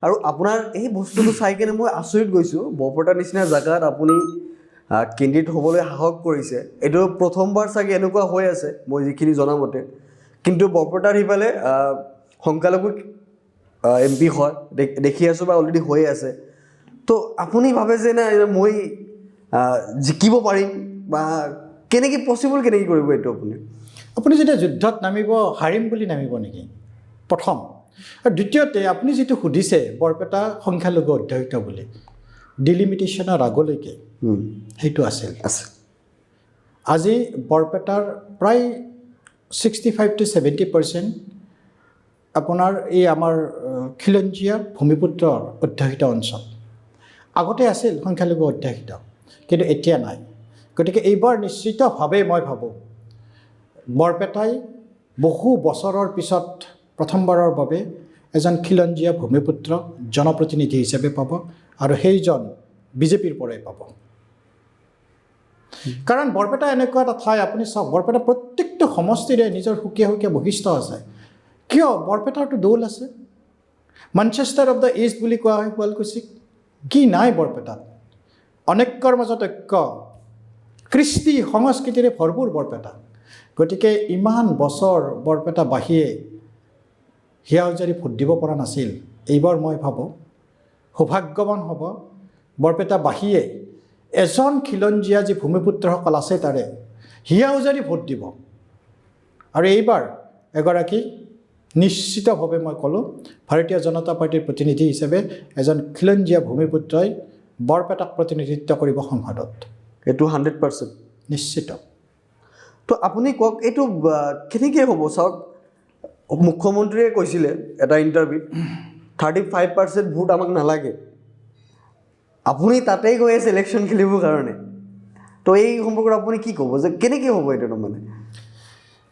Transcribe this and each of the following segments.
আৰু আপোনাৰ এই বস্তুটো চাই কেনে মই আচৰিত গৈছোঁ। বৰপেটাৰ নিচিনা জেগাত আপুনি কেণ্ডিডেট হ'বলৈ সাহস কৰিছে, এইটো প্ৰথমবাৰ চাগে এনেকুৱা হৈ আছে মই যিখিনি জনামতে। কিন্তু বৰপেটাৰ সিফালে সংখ্যালঘু এমপি হয় দেখি আছোঁ বা অলৰেডি হৈ আছে। তো আপুনি ভাবে যে নাই, মই জিকিব পাৰিম বা কেনেকৈ পচিবল, কেনেকৈ কৰিব এইটো আপুনি? আপুনি যেতিয়া যুদ্ধত নামিব, হাৰিম বুলি নামিব নেকি প্ৰথম? আৰু দ্বিতীয়তে, আপুনি যিটো সুধিছে বৰপেটা সংখ্যালঘু অধ্যুষিত বুলি, ডিলিমিটেশ্যনৰ আগলৈকে সেইটো আছিল। আছে। আজি বৰপেটাৰ প্ৰায় 65 to 70% আপোনাৰ এই আমাৰ খিলঞ্জীয়া ভূমিপুত্ৰ অধ্যুষিত অঞ্চল। আগতে আছিল সংখ্যালঘু অধ্যুষিত, কিন্তু এতিয়া নাই। গতিকে এইবাৰ নিশ্চিতভাৱে মই ভাবোঁ, বৰপেটাই বহু বছৰৰ পিছত প্ৰথমবাৰৰ বাবে এজন খিলঞ্জীয়া ভূমিপুত্ৰ জনপ্ৰতিনিধি হিচাপে পাব আৰু সেইজন বিজেপিৰ পৰাই পাব। কাৰণ বৰপেটা এনেকুৱা এটা ঠাই, আপুনি চাওক, বৰপেটা প্ৰত্যেকটো সমষ্টিৰে নিজৰ সুকীয়া সুকীয়া বৈশিষ্ট্য আছে। কিয়? বৰপেটাৰটো দৌল আছে, মানচেষ্টাৰ অফ the east বুলি কোৱা হয় শুৱালকুছিক। কি নাই বৰপেটাত? অনৈক্যৰ মাজত ঐক্য, কৃষ্টি সংস্কৃতিৰে ভৰপূৰ বৰপেটা। গতিকে ইমান বছৰ বৰপেটাবাসীয়ে হিয়া উজাৰি ভোট দিব পৰা নাছিল। এইবাৰ মই ভাবোঁ সৌভাগ্যৱান হ'ব বৰপেটাবাসীয়ে, এজন খিলঞ্জীয়া যি ভূমিপুত্ৰসকল আছে, তাৰে হিয়া উজাৰি ভোট দিব। আৰু এইবাৰ এগৰাকী নিশ্চিতভাৱে মই ক'লোঁ, ভাৰতীয় জনতা পাৰ্টীৰ প্ৰতিনিধি হিচাপে এজন খিলঞ্জীয়া ভূমিপুত্ৰই বৰপেটাক প্ৰতিনিধিত্ব কৰিব সংসদত। এইটো 100%? নিশ্চিত। তো আপুনি কওক, এইটো কেনেকৈ হ'ব? চাওক, মুখ্যমন্ত্ৰীয়ে কৈছিলে এটা ইণ্টাৰভিউত, 35% ভোট আমাক নালাগে। আপুনি তাতেই গৈ আছে ইলেকশ্যন খেলিবৰ কাৰণে। তো এই সম্পৰ্কত আপুনি কি ক'ব যে কেনেকৈ হ'ব এইটো মানে?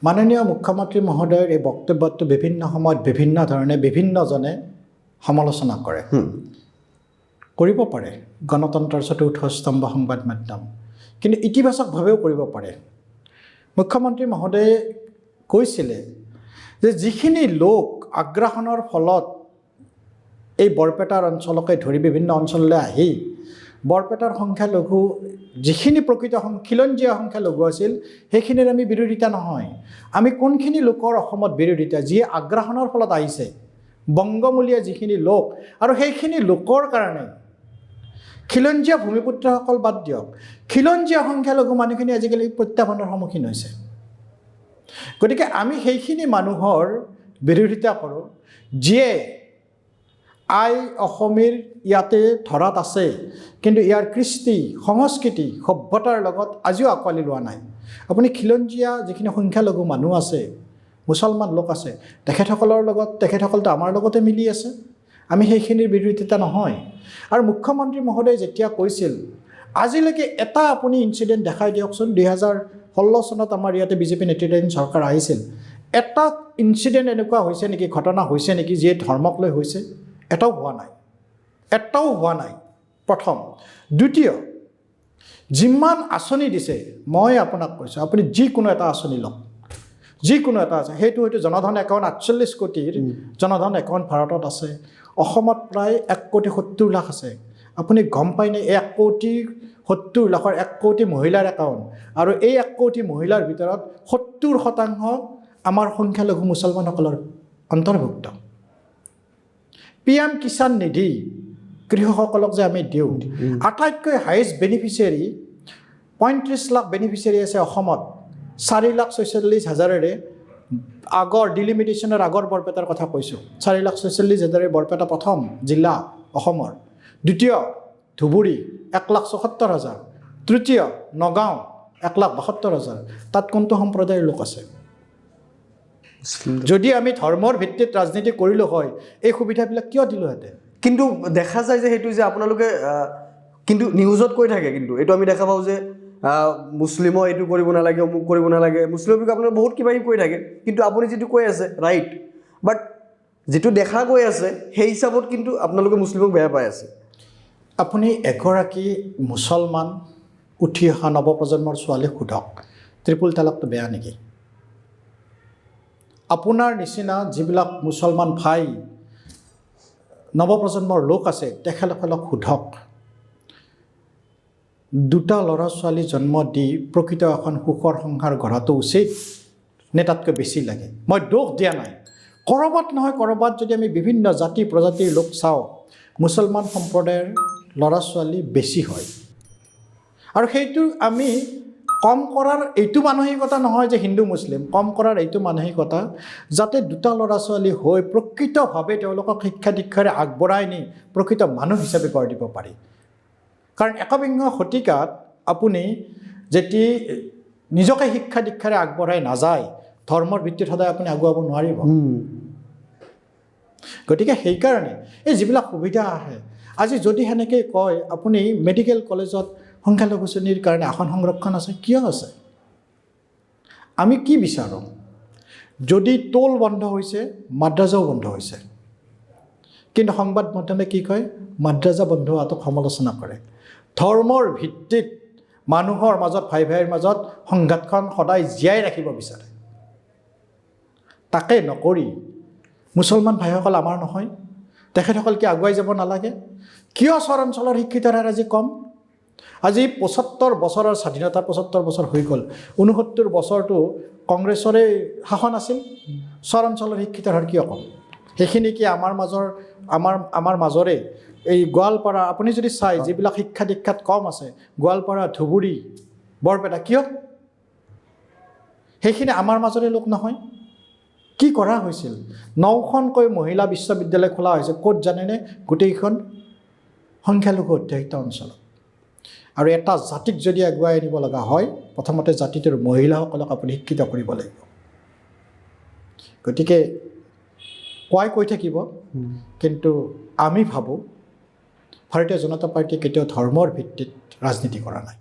মাননীয় মুখ্যমন্ত্ৰী মহোদয়ৰ এই বক্তব্যটো বিভিন্ন সময়ত বিভিন্ন ধৰণে বিভিন্নজনে সমালোচনা কৰে। কৰিব পাৰে, গণতন্ত্ৰৰ চতুৰ্থ স্তম্ভ সংবাদ মাধ্যম। কিন্তু ইতিবাচকভাৱেও কৰিব পাৰে। মুখ্যমন্ত্ৰী মহোদয়ে কৈছিলে যে যিখিনি লোক আগ্ৰাসনৰ ফলত এই বৰপেটাৰ অঞ্চলকে ধৰি বিভিন্ন অঞ্চললৈ আহি বৰপেটাৰ সংখ্যালঘু যিখিনি প্ৰকৃত খিলঞ্জীয়া সংখ্যালঘু আছিল, সেইখিনিৰ আমি বিৰোধিতা নহয়। আমি কোনখিনি লোকৰ অসমত বিৰোধিতা? যিয়ে আগ্ৰাসনৰ ফলত আহিছে, বংগমূলীয়া যিখিনি লোক। আৰু সেইখিনি লোকৰ কাৰণে খিলঞ্জীয়া ভূমিপুত্ৰসকল বাদ দিয়ক, খিলঞ্জীয়া সংখ্যালঘু মানুহখিনি আজিকালি প্ৰত্যাহ্বানৰ সন্মুখীন হৈছে। গতিকে আমি সেইখিনি মানুহৰ বিৰোধিতা কৰোঁ যিয়ে আই অসমীৰ ইয়াতে ধৰাত আছে, কিন্তু ইয়াৰ কৃষ্টি সংস্কৃতি সভ্যতাৰ লগত আজিও আঁকোৱালি লোৱা নাই। আপুনি খিলঞ্জীয়া যিখিনি সংখ্যালঘু মানুহ আছে, মুছলমান লোক আছে, তেখেতসকলৰ লগত, তেখেতসকলতো আমাৰ লগতে মিলি আছে। আমি সেইখিনিৰ বিৰোধিতা নহয়। আৰু মুখ্যমন্ত্ৰী মহোদয়ে যেতিয়া কৈছিল, আজিলৈকে এটা আপুনি ইনচিডেণ্ট দেখাই দিয়কচোন। 2016 চনত আমাৰ ইয়াতে বিজেপি নেতৃত্বাধীন চৰকাৰ আহিছিল। এটা ইনচিডেণ্ট এনেকুৱা হৈছে নেকি, ঘটনা হৈছে নেকি যিয়ে ধৰ্মক লৈ হৈছে? এটাও হোৱা নাই, এটাও হোৱা নাই প্ৰথম। দ্বিতীয়, যিমান আঁচনি দিছে, মই আপোনাক কৈছোঁ, আপুনি যিকোনো এটা আঁচনি লওক, যিকোনো এটা আছে, সেইটো হয়তো জনধন একাউণ্ট। 48 কোটিৰ জনধন একাউণ্ট ভাৰতত আছে, অসমত প্ৰায় 1 কোটি 70 লাখ আছে। আপুনি গম পায়নে, 1 কোটি 70 লাখৰ 1 কোটি মহিলাৰ একাউণ্ট আৰু এই 1 কোটি মহিলাৰ ভিতৰত 70% আমাৰ সংখ্যালঘু মুছলমানসকলৰ অন্তৰ্ভুক্ত। পিএম কিষাণ নিধি কৃষকসকলক যে আমি দিওঁ, আটাইতকৈ হায়েষ্ট বেনিফিচিয়াৰী, 35 লাখ বেনিফিচিয়াৰী আছে অসমত, 4 লাখ 46 হাজাৰেৰে। আগৰ ডিলিমিটেশ্যনৰ আগৰ বৰপেটাৰ কথা কৈছোঁ, 4 লাখ 46 হাজাৰে বৰপেটা প্ৰথম জিলা অসমৰ। দ্বিতীয় ধুবুৰী, 1 লাখ 74 হাজাৰ। তৃতীয় নগাঁও, 1 লাখ 72 হাজাৰ। তাত কোনটো সম্প্ৰদায়ৰ লোক আছে? যদি আমি ধৰ্মৰ ভিত্তিত ৰাজনীতি কৰিলোঁ হয়, এই সুবিধাবিলাক কিয় দিলোহেঁতেন? কিন্তু দেখা যায় যে সেইটো যে আপোনালোকে কিন্তু নিউজত কৈ থাকে, কিন্তু এইটো আমি দেখা পাওঁ যে মুছলিমৰ এইটো কৰিব নালাগে, অমুক কৰিব নালাগে, মুছলিমৰ বিষয়ে আপোনালোকে বহুত কিবা কিবি কৈ থাকে। কিন্তু আপুনি যিটো কৈ আছে ৰাইট, বাট যিটো দেখা গৈ আছে সেই হিচাপত কিন্তু আপোনালোকে মুছলিমক বেয়া পাই আছে। আপুনি এগৰাকী মুছলমান উঠি অহা নৱপ্ৰজন্মৰ ছোৱালীক সোধক, ট্ৰিপুল তালাকটো বেয়া নেকি? আপোনাৰ নিচিনা যিবিলাক মুছলমান ভাই নৱপ্ৰজন্মৰ লোক আছে তেখেতসকলক সোধক, দুটা ল'ৰা ছোৱালী জন্ম দি প্ৰকৃত এখন সুখৰ সংসাৰ গঢ়াটো উচিত নে তাতকৈ বেছি লাগে? মই দোষ দিয়া নাই, ক'ৰবাত নহয় ক'ৰবাত যদি আমি বিভিন্ন জাতি প্ৰজাতিৰ লোক চাওঁ, মুছলমান সম্প্ৰদায়ৰ ল'ৰা ছোৱালী বেছি হয়। আৰু সেইটো আমি কম কৰাৰ এইটো মানসিকতা নহয় যে হিন্দু মুছলিম, কম কৰাৰ এইটো মানসিকতা যাতে দুটা ল'ৰা ছোৱালী হৈ প্ৰকৃতভাৱে তেওঁলোকক শিক্ষা দীক্ষাৰে আগবঢ়াই নি প্ৰকৃত মানুহ হিচাপে গঢ় দিব পাৰি। কাৰণ একবিংশ শতিকাত আপুনি যেতিয়া নিজকে শিক্ষা দীক্ষাৰে আগবঢ়াই নাযায়, ধৰ্মৰ ভিত্তিত সদায় আপুনি আগুৱাব নোৱাৰিব। গতিকে সেইকাৰণে এই যিবিলাক সুবিধা আহে, আজি যদি সেনেকৈ কয় আপুনি মেডিকেল কলেজত সংখ্যালঘু শ্ৰেণীৰ কাৰণে আসন সংৰক্ষণ আছে, কিয় আছে? আমি কি বিচাৰোঁ? যদি টোল বন্ধ হৈছে, মাদ্ৰাজাও বন্ধ হৈছে, কিন্তু সংবাদ মাধ্যমে কি কয়? মাদ্ৰাজা বন্ধ হোৱাটোক সমালোচনা কৰে। ধৰ্মৰ ভিত্তিত মানুহৰ মাজত, ভাই ভাইৰ মাজত সংঘাতখন সদায় জীয়াই ৰাখিব বিচাৰে। তাকে নকৰি মুছলমান ভাইসকল আমাৰ নহয়, তেখেতসকল কি আগুৱাই যাব নালাগে? কিয় চৰ অঞ্চলৰ শিক্ষিতৰ হাৰ আজি কম? আজি 75 বছৰৰ স্বাধীনতা, 75 বছৰ হৈ গ'ল, 69 বছৰটো কংগ্ৰেছৰে শাসন আছিল, চৰ অঞ্চলৰ শিক্ষিতৰ হাৰ কিয় কম? সেইখিনি কি আমাৰ মাজৰ, আমাৰ মাজৰে এই গোৱালপাৰা আপুনি যদি চায়, যিবিলাক শিক্ষা দীক্ষাত কম আছে, গোৱালপাৰা, ধুবুৰী, বৰপেটা, কিয় সেইখিনি আমাৰ মাজৰে লোক নহয়? কি কৰা হৈছিল? 9খনকৈ মহিলা বিশ্ববিদ্যালয় খোলা হৈছে, ক'ত জানেনে? গোটেইখন সংখ্যালঘু অধ্যুষিত অঞ্চলত। আৰু এটা জাতিক যদি আগুৱাই আনিব লগা হয়, প্ৰথমতে জাতিটোৰ মহিলাসকলক আপুনি শিক্ষিত কৰিব লাগিব। গতিকে কোৱাই কৈ থাকিব, কিন্তু আমি ভাবোঁ ভাৰতীয় জনতা পাৰ্টীয়ে কেতিয়াও ধৰ্মৰ ভিত্তিত ৰাজনীতি কৰা নাই।